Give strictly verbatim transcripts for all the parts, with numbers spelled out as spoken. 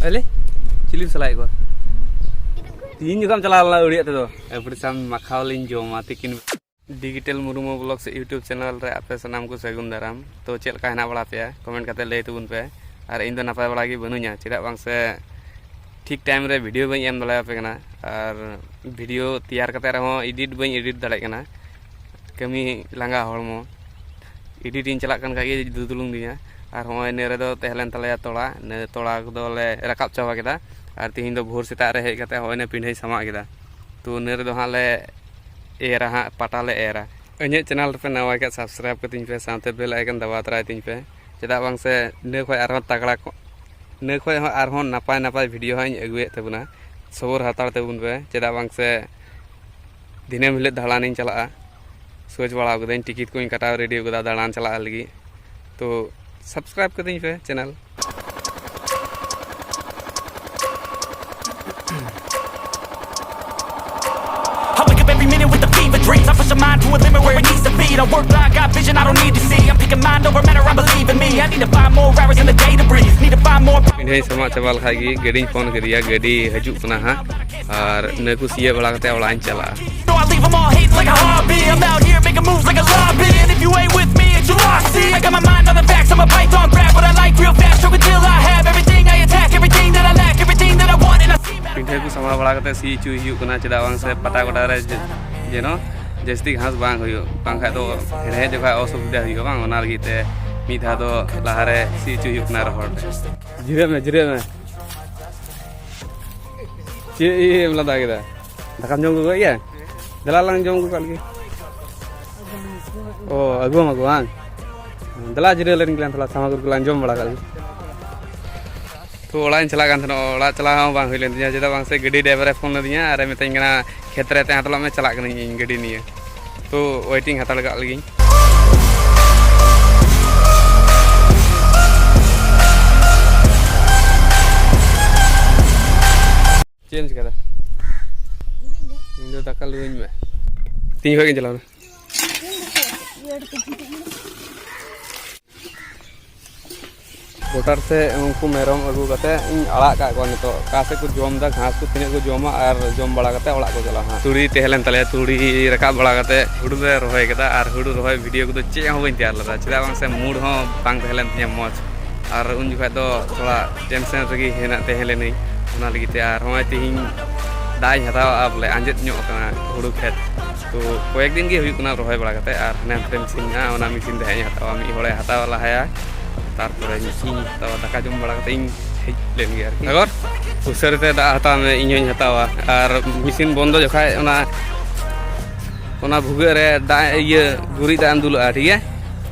ᱟᱞᱮ ᱪᱤᱞᱤᱢ ᱥᱟᱞᱟᱭᱮᱫ ᱠᱚᱣᱟ? ᱛᱤᱦᱤᱧ ᱡᱚᱠᱷᱚᱱ ᱪᱟᱞᱟᱣ ᱞᱮᱱᱟ ᱟᱹᱣᱲᱤᱭᱟᱜ ᱛᱮᱫᱚ᱾ ᱟᱹᱵᱲᱤ ᱥᱟᱢ ᱢᱟᱠᱷᱟᱣ ᱞᱤᱧ ᱡᱚᱢᱟ ᱛᱤᱠᱤᱱ᱾ Digital Murmu Vlogs YouTube channel ᱨᱮ ᱟᱯᱮ ᱥᱟᱱᱟᱢ ᱠᱚ ᱥᱟᱹᱜᱩᱱ ᱫᱟᱨᱟᱢ᱾ ᱛᱚ, ᱪᱮᱫ ᱞᱮᱠᱟ ᱦᱮᱱᱟᱜ ᱵᱟᱲᱟ ᱯᱮᱭᱟ? Comment ᱠᱟᱛᱮ ᱞᱟᱹᱭ ᱛᱟᱵᱚᱱ ᱯᱮ᱾ ᱟᱨ ᱤᱧ ᱫᱚ ᱱᱟᱯᱟᱭ ᱵᱟᱲᱟ ᱜᱮ ᱵᱟᱹᱱᱩᱧᱟ, ᱪᱮᱫᱟᱜ ᱵᱟᱝ ᱥᱮ ᱴᱷᱤᱠ time ᱨᱮ video ᱵᱟᱹᱧ ᱮᱢ ᱫᱟᱲᱮᱭᱟᱯᱮ ᱠᱟᱱᱟ᱾ ᱟᱨ video ᱛᱮᱭᱟᱨ ᱠᱟᱛᱮ ᱨᱮᱦᱚᱸ edit ᱵᱟᱹᱧ edit ᱫᱟᱲᱮᱭᱟᱜ ᱠᱟᱱᱟ, ᱠᱟᱹᱢᱤ ᱞᱟᱸᱜᱟ ᱦᱚᱲᱢᱚ᱾ Edit ᱤᱧ ᱪᱟᱞᱟᱜ ᱠᱟᱱ ᱠᱷᱟᱡ ᱜᱮ ᱫᱩᱫᱩᱞᱩᱝ ᱫᱤᱧᱟ᱾ ᱟᱨ ᱦᱚᱸᱜᱼᱚᱭ ᱱᱤᱭᱟᱹ ᱨᱮᱫᱚ ᱛᱟᱦᱮᱸ ᱞᱮᱱ ᱛᱟᱞᱮᱭᱟ ᱛᱚᱲᱟ, ᱱᱤᱭᱟᱹ ᱛᱚᱲᱟ ᱠᱚᱫᱚ ᱞᱮ ᱨᱟᱠᱟᱵ ᱪᱟᱵᱟ ᱠᱮᱫᱟ᱾ ᱟᱨ ᱛᱤᱦᱤᱧ ᱫᱚ ᱵᱷᱳᱨ ᱥᱮᱛᱟᱜ ᱨᱮ ᱦᱮᱡ ᱠᱟᱛᱮ ᱦᱚᱸᱜᱼᱚᱭ ᱱᱤᱭᱟᱹ ᱯᱤᱸᱰᱷᱟᱹᱧ ᱥᱟᱢᱟᱜ ᱠᱮᱫᱟ᱾ ᱛᱚ ᱱᱤᱭᱟᱹ ᱨᱮᱫᱚ ᱦᱟᱸᱜ ᱞᱮ ᱮᱨᱟ ᱦᱟᱸᱜ, ᱯᱟᱴᱟ ᱞᱮ ᱮᱨᱟ᱾ ᱤᱧᱟᱹᱜ channel ᱨᱮᱯᱮ ᱱᱟᱣᱟ ᱠᱷᱟᱡ subscribe ᱠᱟᱹᱛᱤᱧ ᱯᱮ, ᱥᱟᱶᱛᱮ bell icon ᱫᱟᱵᱟᱣ ᱛᱚᱨᱟᱭ ᱛᱤᱧ ᱯᱮ, ᱪᱮᱫᱟᱜ ᱵᱟᱝ ᱥᱮ ᱱᱤᱭᱟᱹ ᱠᱷᱚᱡ ᱟᱨᱦᱚᱸ ᱛᱟᱜᱲᱟ ᱠᱚ, ᱱᱤᱭᱟᱹ ᱠᱷᱚᱡ ᱦᱚᱸ ᱟᱨᱦᱚᱸ ᱱᱟᱯᱟᱭ ᱱᱟᱯᱟᱭ video ᱦᱟᱸᱜ ᱤᱧ ᱟᱹᱜᱩᱭᱮᱫ ᱛᱟᱵᱚᱱᱟ᱾ ᱥᱚᱵᱚᱨ ᱦᱟᱛᱟᱲ ᱛᱟᱵᱚᱱ ᱯᱮ, ᱪᱮᱫᱟᱜ ᱵᱟᱝ ᱥᱮ ᱫᱤᱱᱟᱹᱢ ᱦᱤᱞᱳᱜ ᱫᱟᱬᱟᱱᱤᱧ ᱪᱟᱞᱟᱜᱼᱟ᱾ ᱥᱳᱪ ᱵᱟᱲᱟ ᱠᱟᱹᱫᱟᱹᱧ, ᱴᱤᱠᱤᱴ ᱠᱚᱧ ᱠᱟᱴᱟᱣ ready ᱠᱟᱫᱟ ᱫᱟᱬᱟᱱ ᱪᱟᱞᱟᱜ ᱞᱟᱹᱜᱤᱫ᱾ ᱛᱚ subscribe ᱠᱟᱹᱛᱤᱧ ᱯᱮ channel᱾ I wake up every minute with a fever dreams. I push a mind to a limit where it needs to feed. I work blind, got vision I don't need to see. I'm picking mind over matter, I believe in me. I need to find more hours in the day to breathe. Need to find more power. ᱯᱤᱸᱰᱷᱟᱹᱧ ᱥᱟᱢᱟᱜ ᱪᱟᱵᱟ ᱞᱮᱠᱷᱟᱡ ᱜᱮ ᱜᱟᱹᱰᱤᱧ phone ᱠᱮᱫᱮᱭᱟ, ᱜᱟᱹᱰᱤ ᱦᱤᱡᱩᱜ ᱠᱟᱱᱟ ᱦᱟᱸᱜ᱾ ᱟᱨ ᱤᱱᱟᱹ ᱠᱚ ᱥᱤᱭᱟᱹ ᱵᱟᱲᱟ ᱠᱟᱛᱮ ᱚᱲᱟᱜ ᱤᱧ ᱪᱟᱞᱟᱜᱼᱟ᱾ No, I leave 'em all hating like a hobby. I'm out here making moves like a lobby. And if you ain't with me, it's your loss. See, I got my mind on the facts. I'm a python, grab what I like real fast. Choke until I have everything. I attack everything that I lack, everything that I want, and I see better. ᱯᱤᱸᱰᱷᱟᱹ ᱠᱚ ᱥᱟᱢᱵᱲᱟᱣ ᱵᱟᱲᱟ ᱠᱟᱛᱮ ᱥᱤ ᱦᱚᱪᱚᱭ ᱦᱩᱭᱩᱜ ᱠᱟᱱᱟ, ᱪᱮᱫᱟᱜ ᱵᱟᱝ ᱥᱮ ᱯᱟᱴᱟ ᱜᱚᱰᱟ ᱨᱮ ᱡᱮ-, ᱡᱮᱱᱚ ᱡᱟᱹᱥᱛᱤ ᱜᱷᱟᱥ ᱵᱟᱝ ᱦᱩᱭᱩᱜ, ᱵᱟᱝᱠᱷᱟᱡ ᱫᱚ ᱦᱮᱲᱦᱮᱫ ᱡᱚᱠᱷᱟᱡ ᱚᱥᱩᱵᱤᱫᱷᱟ ᱦᱩᱭᱩᱜᱼᱟ ᱵᱟᱝ, ᱚᱱᱟ ᱞᱟᱹᱜᱤᱫ ᱛᱮ ᱢᱤᱫ ᱫᱷᱟᱣ ᱫᱚ ᱞᱟᱦᱟᱨᱮ ᱥᱤ ᱦᱚᱪᱚᱭ ᱦᱩᱭᱩᱜ ᱠᱟᱱᱟ ᱨᱚᱦᱚᱲ ᱛᱮ᱾ ᱡᱤᱨᱟᱹᱜ ᱢᱮ, ᱡᱤᱨᱟᱹᱜ ᱢᱮ᱾ ᱪᱮᱫ ᱤᱭᱟᱹᱢ ᱞᱟᱸᱫᱟ ᱠᱮᱫᱟ? ᱫᱟᱠᱟᱢ ᱡᱚᱢ ᱟᱹᱜᱩ ᱠᱟᱜ ᱜᱮᱭᱟ? ᱫᱮᱞᱟ ᱞᱟᱝ ᱡᱚᱢ ᱟᱹᱜᱩ ᱠᱟᱜ ᱞᱮᱜᱮ᱾ ᱚ, ᱟᱹᱜᱩᱣᱟᱢ ᱟᱹᱜᱩ ᱵᱟᱝ? ᱫᱮᱞᱟ ᱡᱤᱨᱟᱹᱣ ᱞᱮᱱ ᱜᱮᱞᱟᱝ ᱛᱟᱦᱞᱮ, ᱥᱟᱢᱟᱜᱩᱨ ᱠᱚᱞᱟᱝ ᱡᱚᱢ ᱵᱟᱲᱟ ᱠᱟᱜ ᱞᱮᱜᱮ᱾ ᱛᱚ, ᱚᱲᱟᱜ ᱤᱧ ᱪᱟᱞᱟᱜ ᱠᱟᱱ ᱛᱟᱦᱮᱱᱟ, ᱚᱲᱟᱜ ᱪᱟᱞᱟᱣ ᱦᱚᱸ ᱵᱟᱝ ᱦᱩᱭ ᱞᱮᱱ ᱛᱤᱧᱟ, ᱪᱮᱫᱟᱜ ᱵᱟᱝ ᱥᱮ ᱜᱟᱹᱰᱤ driver ᱮ ᱯᱷᱳᱱ ᱞᱮᱫᱤᱧᱟ ᱟᱨᱮ ᱢᱤᱛᱟᱹᱧ ᱠᱟᱱᱟ, "ᱠᱷᱮᱛ ᱨᱮ ᱛᱟᱦᱮᱸ ᱦᱟᱛᱟᱲᱚᱜ ᱢᱮ, ᱪᱟᱞᱟᱜ ᱠᱟᱹᱱᱟᱹᱧ ᱤᱧ ᱜᱟᱹᱰᱤ ᱱᱤᱭᱮ᱾" ᱛᱚ, waiting ᱦᱟᱛᱟᱲ ᱠᱟᱜ ᱞᱮᱜᱤᱧ᱾ ᱪᱮᱫ ᱮᱢ ᱪᱤᱠᱟᱹᱭᱫᱟ? ᱤᱧ ᱫᱚ ᱫᱟᱠᱟ ᱞᱩᱣᱟᱹᱧ ᱢᱮ᱾ ᱛᱤᱱ ᱡᱚᱠᱷᱚᱡ ᱜᱤᱧ ᱪᱟᱞᱟᱣᱱᱟ? ᱜᱚᱴᱟᱨ ᱥᱮᱫ ᱩᱱᱠᱩ ᱢᱮᱨᱚᱢ ᱟᱹᱜᱩ ᱠᱟᱛᱮ ᱤᱧ ᱟᱲᱟᱜ ᱠᱟᱜ ᱠᱚᱣᱟ᱾ ᱱᱤᱛᱚᱜ ᱚᱠᱟ ᱥᱮᱫ ᱠᱚ ᱡᱚᱢ ᱮᱫᱟ, ᱜᱷᱟᱥ ᱠᱚ ᱛᱤᱱᱟᱹᱜ ᱠᱚ ᱡᱚᱢᱟ, ᱟᱨ ᱡᱚᱢ ᱵᱟᱲᱟ ᱠᱟᱛᱮ ᱚᱲᱟᱜ ᱠᱚ ᱪᱟᱞᱟᱜᱼᱟ ᱦᱟᱸᱜ᱾ ᱛᱩᱲᱤ ᱛᱟᱦᱮᱸ ᱞᱮᱱ ᱛᱟᱞᱮᱭᱟ, ᱛᱩᱲᱤ ᱨᱟᱠᱟᱵ ᱵᱟᱲᱟ ᱠᱟᱛᱮ ᱦᱩᱲᱩ ᱞᱮ ᱨᱚᱦᱚᱭ ᱠᱮᱫᱟ, ᱟᱨ ᱦᱩᱲᱩ ᱨᱚᱦᱚᱭ ᱵᱷᱤᱰᱤᱭᱳ ᱠᱚᱫᱚ ᱪᱮᱫ ᱦᱚᱸ ᱵᱟᱹᱧ ᱛᱮᱭᱟᱨ ᱞᱮᱫᱟ, ᱪᱮᱫᱟᱜ ᱵᱟᱝ ᱥᱮ ᱢᱩᱰ ᱦᱚᱸ ᱵᱟᱝ ᱛᱟᱦᱮᱸ ᱞᱮᱱ ᱛᱤᱧᱟᱹ ᱢᱚᱡᱽ, ᱟᱨ ᱩᱱ ᱡᱚᱠᱷᱟᱡ ᱫᱚ ᱛᱷᱚᱲᱟ ᱴᱮᱱᱥᱮᱱ ᱨᱮᱜᱮ ᱦᱮᱱᱟᱜ ᱛᱟᱦᱮᱸ ᱞᱮᱱᱟᱹᱧ ᱚᱱᱟ ᱞᱟᱹᱜᱤᱫ ᱛᱮ᱾ ᱟᱨ ᱦᱚᱸᱜᱼᱚᱭ ᱛᱮᱦᱮᱧ ᱫᱟᱜ ᱤᱧ ᱦᱟᱛᱟᱣᱟ, ᱵᱚᱞᱮ ᱟᱸᱡᱮᱫ ᱧᱚᱜ ᱟᱠᱟᱱᱟ ᱦᱩᱲᱩ ᱠᱷᱮᱛ᱾ ᱛᱚ ᱠᱚᱭᱮᱠ ᱫᱤᱱ ᱜᱮ ᱦᱩᱭᱩᱜ ᱠᱟᱱᱟ ᱨᱚᱦᱚᱭ ᱵᱟᱲᱟ ᱠᱟᱛᱮ, ᱟᱨ ᱦᱟᱱᱮ ᱦᱟᱱᱛᱮ ᱢᱮᱥᱤᱱ ᱢᱮᱱᱟᱜᱼᱟ, ᱚᱱᱟ ᱢᱮᱥᱤᱱ ᱫᱚ ᱦᱟᱸᱜ ᱤᱧ ᱦᱟᱛᱟᱣᱟ, ᱢᱤᱫ ᱦᱚᱲᱮ ᱦᱟᱛᱟᱣ ᱞᱟᱦᱟᱭᱟ, ᱛᱟᱨᱯᱚᱨᱮ ᱤᱧ ᱦᱟᱛᱟᱣᱟ᱾ ᱫᱟᱠᱟ ᱡᱚᱢ ᱵᱟᱲᱟ ᱠᱟᱛᱮ ᱤᱧ ᱦᱮᱡ ᱞᱮᱱ ᱜᱮ ᱟᱨᱠᱤ᱾ ᱥᱟᱜᱚᱨ, ᱩᱥᱟᱹᱨᱟ ᱛᱮ ᱫᱟᱜ ᱦᱟᱛᱟᱣ ᱢᱮ, ᱤᱧ ᱦᱚᱸᱧ ᱦᱟᱛᱟᱣᱟ᱾ ᱟᱨ ᱢᱮᱥᱤᱱ ᱵᱚᱱᱫᱚ ᱡᱚᱠᱷᱟᱡ ᱚᱱᱟ, ᱚᱱᱟ ᱵᱷᱩᱜᱟᱹᱜ ᱨᱮ ᱫᱟᱜ, ᱤᱭᱟᱹ, ᱜᱩᱨᱤᱡ ᱫᱟᱜ ᱮᱢ ᱫᱩᱞᱟᱜᱼᱟ, ᱴᱷᱤᱠ ᱜᱮᱭᱟ?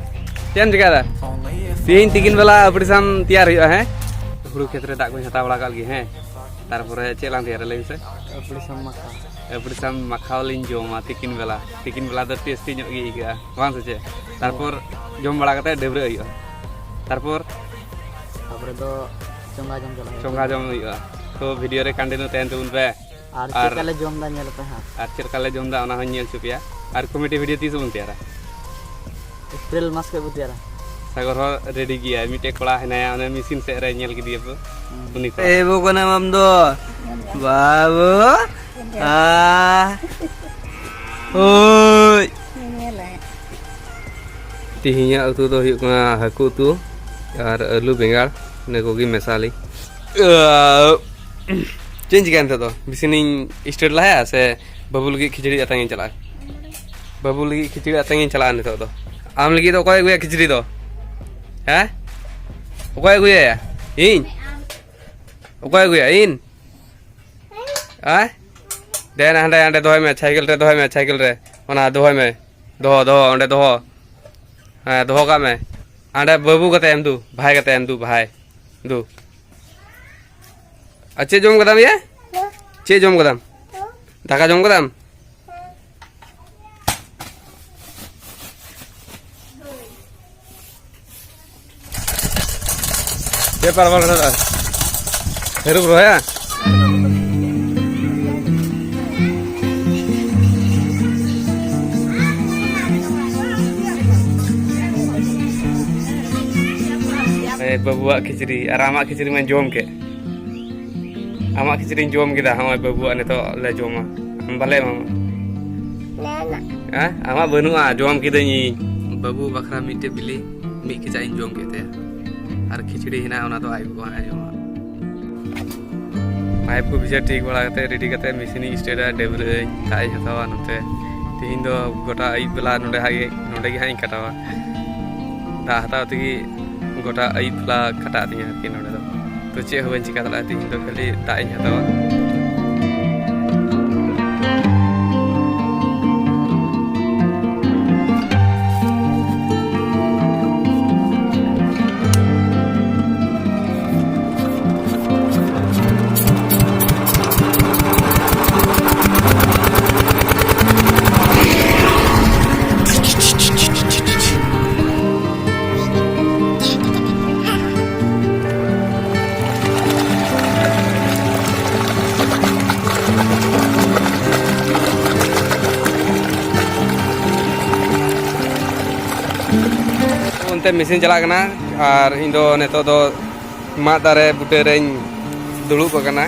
ᱪᱮᱫ ᱮᱢ ᱪᱮᱠᱟᱭᱫᱟ? ᱛᱮᱦᱮᱧ ᱛᱤᱠᱤᱱ ᱵᱮᱞᱟ ᱟᱹᱯᱲᱤᱥᱟᱢ ᱛᱮᱭᱟᱨ ᱦᱩᱭᱩᱜᱼᱟ, ᱦᱮᱸ? ᱦᱩᱲᱩ ᱠᱷᱮᱛ ᱨᱮ ᱫᱟᱜ ᱠᱚᱧ ᱦᱟᱛᱟᱣ ᱵᱟᱲᱟ ᱠᱟᱜ ᱞᱮᱜᱮ, ᱦᱮᱸ? ᱛᱟᱨᱯᱚᱨᱮ ᱪᱮᱫ ᱞᱟᱝ ᱛᱮᱭᱟᱨᱟ, ᱞᱟᱹᱭ ᱢᱮᱥᱮ? ᱟᱹᱯᱲᱤᱥᱟᱢ ᱢᱟᱠᱷᱟᱣ᱾ ᱟᱹᱯᱲᱤᱥᱟᱢ ᱢᱟᱠᱷᱟᱣ ᱞᱤᱧ ᱡᱚᱢᱟ ᱛᱤᱠᱤᱱ ᱵᱮᱞᱟ᱾ ᱛᱤᱠᱤᱱ ᱵᱮᱞᱟ ᱫᱚ ᱴᱮᱥᱴᱤ ᱧᱚᱜ ᱜᱮ ᱟᱹᱭᱠᱟᱹᱜᱼᱟ, ᱵᱟᱝ ᱥᱮ ᱪᱮᱫ? ᱛᱟᱨᱯᱚᱨ ᱡᱚᱢ ᱵᱟᱲᱟ ᱠᱟᱛᱮ ᱰᱟᱹᱵᱽᱨᱟᱹᱜ ᱦᱩᱭᱩᱜᱼᱟ᱾ ᱛᱟᱨᱯᱚᱨ ᱛᱟᱯᱚᱨᱮ ᱫᱚ ᱪᱚᱸᱜᱟ ᱡᱚᱢ ᱪᱟᱞᱟᱜ ᱦᱩᱭᱩᱜᱼᱟ᱾ ᱪᱚᱸᱜᱟ ᱡᱚᱢ ᱦᱩᱭᱩᱜᱼᱟ᱾ ᱛᱚ ᱵᱷᱤᱰᱤᱭᱳ ᱨᱮ ᱠᱚᱱᱴᱤᱱᱤᱭᱩ ᱛᱟᱦᱮᱱ ᱛᱟᱵᱚᱱ ᱯᱮ᱾ ᱟᱨ ᱪᱮᱫ ᱟᱨ ᱞᱮᱠᱟ ᱞᱮ ᱡᱚᱢ ᱮᱫᱟ ᱧᱮᱞ ᱯᱮ ᱦᱟᱸᱜ᱾ ᱟᱨ ᱪᱮᱫ ᱞᱮᱠᱟ ᱞᱮ ᱡᱚᱢ ᱮᱫᱟ ᱚᱱᱟ ᱦᱚᱸᱧ ᱧᱮᱞ ᱦᱚᱪᱚ ᱯᱮᱭᱟ᱾ ᱟᱨ ᱠᱚᱢᱮᱰᱤ ᱵᱷᱤᱰᱤᱭᱳ ᱛᱤᱥ ᱵᱚᱱ ᱛᱮᱭᱟᱨᱟ? ᱮᱯᱨᱤᱞ ᱢᱟᱥ ᱠᱷᱚᱡ ᱵᱚ ᱛᱮᱭᱟᱨᱟ᱾ ᱥᱟᱜᱚᱨ ᱦᱚᱸ ᱨᱮᱰᱤ ᱜᱮᱭᱟᱭ, ᱢᱤᱫᱴᱮᱡ ᱠᱚᱲᱟ ᱦᱮᱱᱟᱭᱟ, ᱚᱱᱮ ᱢᱮᱥᱤᱱ ᱥᱮᱫ ᱨᱮ ᱧᱮᱞ ᱠᱮᱫᱮᱭᱟ ᱯᱮ᱾ ᱦᱩᱸ᱾ ᱩᱱᱤ ᱠᱚᱲᱟ᱾ ᱮ ᱵᱚ ᱠᱟᱱᱟᱢ ᱟᱢ ᱫᱚ᱾ ᱵᱟᱵᱩ᱾ ᱟ᱾ ᱳᱭ᱾ ᱛᱮᱦᱮᱧᱟᱜ ᱩᱛᱩ ᱫᱚ ᱦᱩᱭᱩᱜ ᱠᱟᱱᱟ ᱦᱟᱹᱠᱩ ᱩᱛᱩ ᱟᱨ ᱟᱹᱞᱩ ᱵᱮᱸᱜᱟᱲ, ᱤᱱᱟᱹ ᱠᱚᱜᱮ ᱢᱮᱥᱟᱞᱤ᱾ ᱪᱮᱫ ᱤᱧ ᱪᱤᱠᱟᱹᱭᱟ ᱱᱤᱛᱚᱜ ᱫᱚ? ᱢᱮᱥᱤᱱᱤᱧ ᱥᱴᱟᱨᱴ ᱞᱟᱦᱟᱭᱟ ᱥᱮ ᱵᱟᱹᱵᱩ ᱞᱟᱹᱜᱤᱫ ᱠᱷᱤᱪᱲᱤ ᱟᱛᱟᱝ ᱤᱧ ᱪᱟᱞᱟᱜᱼᱟ? ᱵᱟᱹᱵᱩ ᱞᱟᱹᱜᱤᱫ ᱠᱷᱤᱪᱲᱤ ᱟᱛᱟᱝ ᱤᱧ ᱪᱟᱞᱟᱜᱼᱟ ᱱᱤᱛᱚᱜ ᱫᱚ᱾ ᱟᱢ ᱞᱟᱹᱜᱤᱫ ᱫᱚ ᱚᱠᱚᱭ ᱟᱹᱜᱩᱭᱟ ᱠᱷᱤᱪᱲᱤ ᱫᱚ? ᱦᱮᱸ? ᱚᱠᱚᱭ ᱟᱹᱜᱩᱭᱟ? ᱤᱧ? ᱚᱠᱚᱭ ᱟᱹᱜᱩᱭᱟ? ᱤᱧ? ᱟᱭ? ᱫᱮᱱ ᱦᱟᱸᱰᱮ, ᱦᱟᱸᱰᱮ ᱫᱚᱦᱚᱭ ᱢᱮ, ᱥᱟᱭᱠᱮᱞ ᱨᱮ ᱫᱚᱦᱚᱭ ᱢᱮ, ᱥᱟᱭᱠᱮᱞ ᱨᱮ᱾ ᱚᱱᱟ ᱫᱚᱦᱚᱭ ᱢᱮ᱾ ᱫᱚᱦᱚ, ᱫᱚᱦᱚ, ᱚᱸᱰᱮ ᱫᱚᱦᱚ᱾ ᱦᱮᱸ, ᱫᱚᱦᱚ ᱠᱟᱜ ᱢᱮ᱾ ᱦᱟᱸᱰᱮ ᱵᱟᱹᱵᱩ ᱠᱟᱛᱮ ᱮᱢ ᱫᱩ, ᱵᱷᱟᱭ ᱠᱟᱛᱮ ᱮᱢ ᱫᱩ, ᱵᱷᱟᱭ᱾ ᱫᱩ᱾ ᱟᱨ ᱪᱮᱫ ᱡᱚᱢ ᱠᱟᱫᱟᱢ ᱭᱟ? ᱪᱮᱫ ᱡᱚᱢ ᱠᱟᱫᱟᱢ? ᱫᱟᱠᱟ ᱡᱚᱢ ᱠᱟᱫᱟᱢ? ᱵᱮᱯᱟᱨ ᱵᱟᱝ ᱠᱟᱱᱟ᱾ ᱦᱮᱨᱩᱯ ᱨᱚᱦᱚᱭᱟ? ᱮ, ᱵᱟᱹᱵᱩᱣᱟᱜ ᱠᱷᱤᱪᱲᱤ ᱟᱨ ᱟᱢᱟᱜ ᱠᱷᱤᱪᱲᱤ ᱢᱟᱧ ᱡᱚᱢ ᱠᱮᱫ᱾ ᱟᱢᱟᱜ ᱠᱷᱤᱪᱲᱤᱧ ᱡᱚᱢ ᱠᱮᱫᱟ, ᱦᱚᱸᱜᱼᱚᱭ ᱵᱟᱹᱵᱩᱣᱟᱜ ᱱᱤᱛᱚᱜ ᱞᱮ ᱡᱚᱢᱟ᱾ ᱟᱢ ᱵᱟᱞᱮ ᱮᱢᱟᱢᱟ᱾ ᱦᱮᱸ, ᱟᱢᱟᱜ ᱵᱟᱹᱱᱩᱜᱼᱟ, ᱡᱚᱢ ᱠᱤᱫᱟᱹᱧ ᱤᱧ᱾ ᱵᱟᱹᱵᱩ ᱵᱟᱠᱷᱨᱟ ᱢᱤᱫᱴᱮᱡ ᱵᱤᱞᱤ, ᱢᱤᱫ ᱠᱮᱪᱟᱜ ᱤᱧ ᱡᱚᱢ ᱠᱮᱫ ᱛᱟᱭᱟ᱾ ᱟᱨ ᱠᱷᱤᱪᱲᱤ ᱦᱮᱱᱟᱜᱼᱟ, ᱚᱱᱟ ᱫᱚ ᱟᱡ ᱜᱚᱜᱚ ᱦᱟᱸᱜ ᱮ ᱡᱚᱢᱟ᱾ ᱯᱟᱭᱤᱯ ᱠᱚ ᱵᱤᱪᱟᱹᱨ ᱴᱷᱤᱠ ᱵᱟᱲᱟ ᱠᱟᱛᱮ, ᱨᱮᱰᱤ ᱠᱟᱛᱮ, ᱢᱮᱥᱤᱱ ᱤᱧ ᱥᱴᱟᱨᱴᱟ, ᱰᱟᱹᱵᱽᱨᱟᱹᱜ ᱟᱹᱧ, ᱫᱟᱜ ᱤᱧ ᱦᱟᱛᱟᱣᱟ ᱱᱚᱛᱮ᱾ ᱛᱤᱦᱤᱧ ᱫᱚ ᱜᱚᱴᱟ ᱟᱹᱭᱩᱵ ᱵᱮᱞᱟ ᱱᱚᱸᱰᱮ ᱦᱟᱸᱜ ᱜᱮ, ᱱᱚᱸᱰᱮ ᱜᱮ ᱦᱟᱸᱜ ᱤᱧ ᱠᱟᱴᱟᱣᱟ᱾ ᱫᱟᱜ ᱦᱟᱛᱟᱣ ᱛᱮᱜᱮ ᱜᱚᱴᱟ ᱟᱹᱭᱩᱵ ᱵᱮᱞᱟ ᱠᱟᱴᱟᱜ ᱛᱤᱧᱟᱹ ᱟᱨᱠᱤ ᱱᱚᱸᱰᱮ ᱫᱚ᱾ ᱛᱚ ᱪᱮᱫ ᱦᱚᱸ ᱵᱟᱹᱧ ᱪᱤᱠᱟ ᱫᱟᱲᱮᱭᱟᱜᱼᱟ, ᱛᱤᱦᱤᱧ ᱫᱚ ᱠᱷᱟᱹᱞᱤ ᱫᱟᱜ ᱤᱧ ᱦᱟᱛᱟᱣᱟ᱾ ᱚᱱᱛᱮ ᱢᱮᱥᱤᱱ ᱪᱟᱞᱟᱜ ᱠᱟᱱᱟ ᱟᱨ ᱤᱧ ᱫᱚ ᱱᱤᱛᱚᱜ ᱫᱚ ᱢᱟᱫ ᱫᱟᱨᱮ ᱵᱩᱴᱟᱹ ᱨᱮᱧ ᱫᱩᱲᱩᱵ ᱟᱠᱟᱱᱟ᱾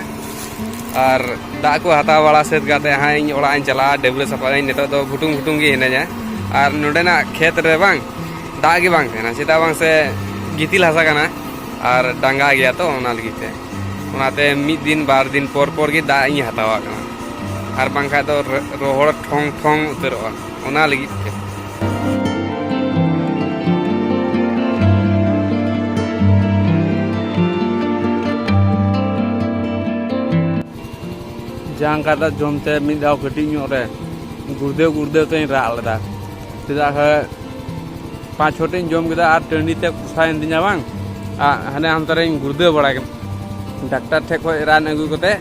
ᱟᱨ ᱫᱟᱜ ᱠᱚ ᱦᱟᱛᱟᱣ ᱵᱟᱲᱟ ᱥᱟᱹᱛ ᱠᱟᱛᱮ ᱦᱟᱸᱜ ᱤᱧ ᱚᱲᱟᱜ ᱤᱧ ᱪᱟᱞᱟᱜᱼᱟ, ᱰᱟᱹᱵᱽᱨᱟᱹ ᱥᱟᱯᱷᱟᱜ ᱟᱹᱧ᱾ ᱱᱤᱛᱚᱜ ᱫᱚ ᱜᱷᱩᱴᱩᱝ ᱜᱷᱩᱴᱩᱝ ᱜᱮ ᱦᱤᱱᱟᱹᱧᱟ᱾ ᱟᱨ ᱱᱚᱸᱰᱮᱱᱟᱜ ᱠᱷᱮᱛ ᱨᱮ ᱵᱟᱝ, ᱫᱟᱜ ᱜᱮ ᱵᱟᱝ ᱛᱟᱦᱮᱱᱟ, ᱪᱮᱫᱟᱜ ᱵᱟᱝ ᱥᱮ ᱜᱤᱛᱤᱞ ᱦᱟᱥᱟ ᱠᱟᱱᱟ ᱟᱨ ᱰᱟᱸᱜᱟ ᱜᱮᱭᱟ ᱛᱚ, ᱚᱱᱟ ᱞᱟᱹᱜᱤᱫ ᱛᱮ᱾ ᱚᱱᱟᱛᱮ ᱢᱤᱫ ᱫᱤᱱ ᱵᱟᱨ ᱫᱤᱱ ᱯᱚᱨ ᱯᱚᱨ ᱜᱮ ᱫᱟᱜ ᱤᱧ ᱦᱟᱛᱟᱣᱟᱜ ᱠᱟᱱᱟ, ᱟᱨ ᱵᱟᱝᱠᱷᱟᱡ ᱫᱚ ᱨᱚ-, ᱨᱚᱦᱚᱲ ᱴᱷᱚᱝ ᱴᱷᱚᱝ ᱩᱛᱟᱹᱨᱚᱜᱼᱟ, ᱚᱱᱟ ᱞᱟᱹᱜᱤᱫ ᱛᱮ᱾ ᱡᱟᱝ ᱠᱟᱛᱮ ᱡᱚᱢ ᱛᱮ ᱢᱤᱫ ᱫᱷᱟᱣ ᱠᱟᱹᱴᱤᱡ ᱧᱚᱜ ᱨᱮ ᱜᱩᱲᱫᱟᱹᱣ ᱜᱩᱲᱫᱟᱹᱣ ᱛᱮᱧ ᱨᱟᱜ ᱞᱮᱫᱟ᱾ ᱪᱮᱫᱟᱜ ᱥᱮ ᱯᱟᱸᱪ ᱪᱷᱚᱴᱤᱧ ᱡᱚᱢ ᱠᱮᱫᱟ ᱟᱨ ᱴᱟᱺᱰᱤ ᱛᱮ ᱯᱚᱥᱟᱭᱮᱱ ᱛᱤᱧᱟ ᱵᱟᱝ᱾ ᱟᱨ ᱦᱟᱱᱮ ᱦᱟᱱᱛᱮ ᱨᱮᱧ ᱜᱩᱲᱫᱟᱹᱣ ᱵᱟᱲᱟ ᱠᱮᱫᱟ᱾ ᱰᱟᱠᱛᱟᱨ ᱴᱷᱮᱡ ᱠᱷᱚᱡ ᱨᱟᱱ ᱟᱹᱜᱩ ᱠᱟᱛᱮ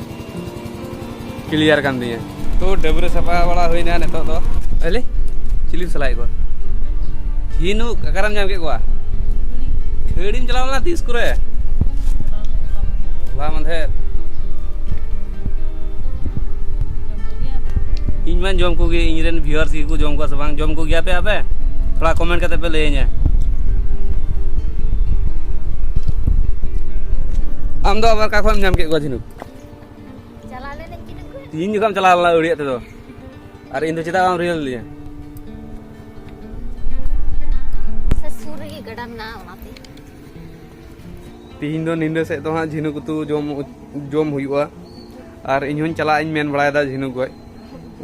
ᱠᱞᱤᱭᱟᱨ ᱠᱟᱱ ᱛᱤᱧᱟᱹ᱾ ᱛᱚ, ᱰᱟᱹᱵᱽᱨᱟᱹ ᱥᱟᱯᱷᱟ ᱵᱟᱲᱟ ᱦᱩᱭᱱᱟ ᱱᱤᱛᱚᱜ ᱫᱚ᱾ ᱟᱞᱮ ᱪᱤᱞᱤᱢ ᱥᱟᱞᱟᱭᱮᱫ ᱠᱚᱣᱟ? ᱡᱷᱤᱱᱩᱠ, ᱚᱠᱟᱨᱮᱢ ᱧᱟᱢ ᱠᱮᱫ ᱠᱚᱣᱟ? ᱠᱷᱟᱹᱲᱤᱢ ᱪᱟᱞᱟᱣ ᱞᱮᱱᱟ ᱛᱤᱥ ᱠᱚᱨᱮ? ᱦᱚᱞᱟ ᱢᱟᱫᱷᱮᱨ᱾ ᱤᱧ ᱢᱟᱧ ᱡᱚᱢ ᱠᱚᱜᱮ, ᱤᱧ ᱨᱮᱱ viewers ᱜᱮᱠᱚ ᱡᱚᱢ ᱠᱚᱣᱟ ᱥᱮ ᱵᱟᱝ? ᱡᱚᱢ ᱠᱚᱜᱮᱭᱟ ᱯᱮ ᱟᱯᱮ? ᱛᱷᱚᱲᱟ comment ᱠᱟᱛᱮ ᱯᱮ ᱞᱟᱹᱭᱟᱹᱧᱟ᱾ ᱟᱢ ᱫᱚ ᱟᱵᱟᱨ ᱚᱠᱟ ᱠᱷᱚᱱ ᱮᱢ ᱧᱟᱢ ᱠᱮᱫ ᱠᱚᱣᱟ ᱡᱷᱤᱱᱩᱠ? ᱪᱟᱞᱟᱣ ᱞᱮᱱᱟᱹᱧ ᱡᱷᱤᱱᱩᱠ ᱠᱚ᱾ ᱛᱤᱦᱤᱧ ᱡᱚᱠᱷᱚᱱ ᱪᱟᱞᱟᱣ ᱞᱮᱱᱟ ᱟᱹᱣᱲᱤᱭᱟᱜ ᱛᱮᱫᱚ, ᱟᱨ ᱤᱧ ᱫᱚ ᱪᱮᱫᱟᱜ ᱵᱟᱢ ᱨᱤᱭᱟᱹᱣ ᱞᱤᱧᱟ? ᱥᱮ ᱥᱩᱨ ᱨᱮᱜᱮ ᱜᱟᱰᱟ ᱢᱮᱱᱟᱜᱼᱟ, ᱚᱱᱟᱛᱮ᱾ ᱛᱤᱦᱤᱧ ᱫᱚ ᱧᱤᱫᱟᱹ ᱥᱮᱫ ᱫᱚ ᱦᱟᱸᱜ ᱡᱷᱤᱱᱩᱠ ᱩᱛᱩ ᱡᱚᱢ, ᱡᱚᱢ ᱦᱩᱭᱩᱜᱼᱟ᱾ ᱟᱨ ᱤᱧ ᱦᱚᱸᱧ ᱪᱟᱞᱟᱜ ᱤᱧ ᱢᱮᱱ ᱵᱟᱲᱟᱭᱮᱫᱟ ᱡᱷᱤᱱᱩᱠ ᱜᱚᱡ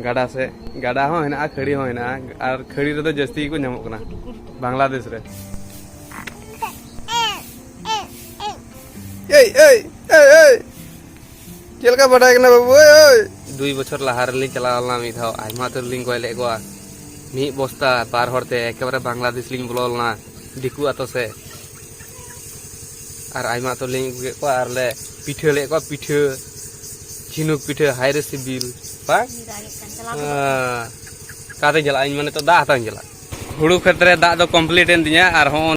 ᱜᱟᱰᱟ ᱥᱮᱫ᱾ ᱜᱟᱰᱟ ᱦᱚᱸ ᱦᱮᱱᱟᱜᱼᱟ, ᱠᱷᱟᱹᱲᱤ ᱦᱚᱸ ᱦᱮᱱᱟᱜᱼᱟ, ᱟᱨ ᱠᱷᱟᱹᱲᱤ ᱨᱮᱫᱚ ᱡᱟᱹᱥᱛᱤ ᱜᱮᱠᱚ ᱧᱟᱢᱚᱜ ᱠᱟᱱᱟ ᱵᱟᱝᱞᱟᱫᱮᱥ ᱨᱮ᱾ ᱮᱭ, ᱮᱭ, ᱮᱭ, ᱮᱭ! ᱪᱮᱫ ᱞᱮᱠᱟ ᱵᱟᱰᱟᱭ ᱠᱟᱱᱟ ᱵᱟᱹᱵᱩ? ᱮᱭ, ᱮᱭ! ᱫᱩᱭ ᱵᱚᱪᱷᱚᱨ ᱞᱟᱦᱟ ᱨᱮᱞᱤᱧ ᱪᱟᱞᱟᱣ ᱞᱮᱱᱟ ᱢᱤᱫ ᱫᱷᱟᱣ, ᱟᱭᱢᱟ ᱩᱛᱟᱹᱨ ᱞᱤᱧ ᱜᱚᱡ ᱞᱮᱫ ᱠᱚᱣᱟ᱾ ᱢᱤᱫ ᱵᱚᱥᱛᱟ ᱵᱟᱨ ᱦᱚᱲ ᱛᱮ ᱮᱠᱮᱵᱟᱨᱮ ᱵᱟᱝᱞᱟᱫᱮᱥ ᱞᱤᱧ ᱵᱚᱞᱚ ᱞᱮᱱᱟ, ᱫᱤᱠᱩ ᱟᱛᱳ ᱥᱮᱫ᱾ ᱟᱨ ᱟᱭᱢᱟ ᱩᱛᱟᱹᱨ ᱞᱤᱧ ᱟᱹᱜᱩ ᱠᱮᱫ ᱠᱚᱣᱟ ᱟᱨ ᱞᱮ ᱯᱤᱴᱷᱟᱹ ᱞᱮᱫ ᱠᱚᱣᱟ, ᱯᱤᱴᱷᱟᱹ, ᱡᱷᱤᱱᱩᱠ ᱯᱤᱴᱷᱟᱹ, ᱦᱟᱭ ᱨᱮ ᱥᱤᱵᱤᱞ, ᱵᱟᱝ? ᱨᱟᱜᱮᱫ ᱠᱟᱱ ᱪᱟᱞᱟᱣ ᱠᱚ᱾ ᱦᱮᱸ᱾ ᱚᱠᱟᱛᱮᱧ ᱪᱟᱞᱟᱜᱼᱟ ᱤᱧ ᱢᱟ? ᱱᱤᱛᱚᱜ ᱫᱟᱜ ᱦᱟᱛᱟᱣ ᱤᱧ ᱪᱟᱞᱟᱜᱼᱟ᱾ ᱦᱩᱲᱩ ᱠᱷᱮᱛ ᱨᱮ ᱫᱟᱜ ᱫᱚ ᱠᱚᱢᱯᱞᱤᱴ ᱮᱱ ᱛᱤᱧᱟ, ᱟᱨ ᱦᱚᱸ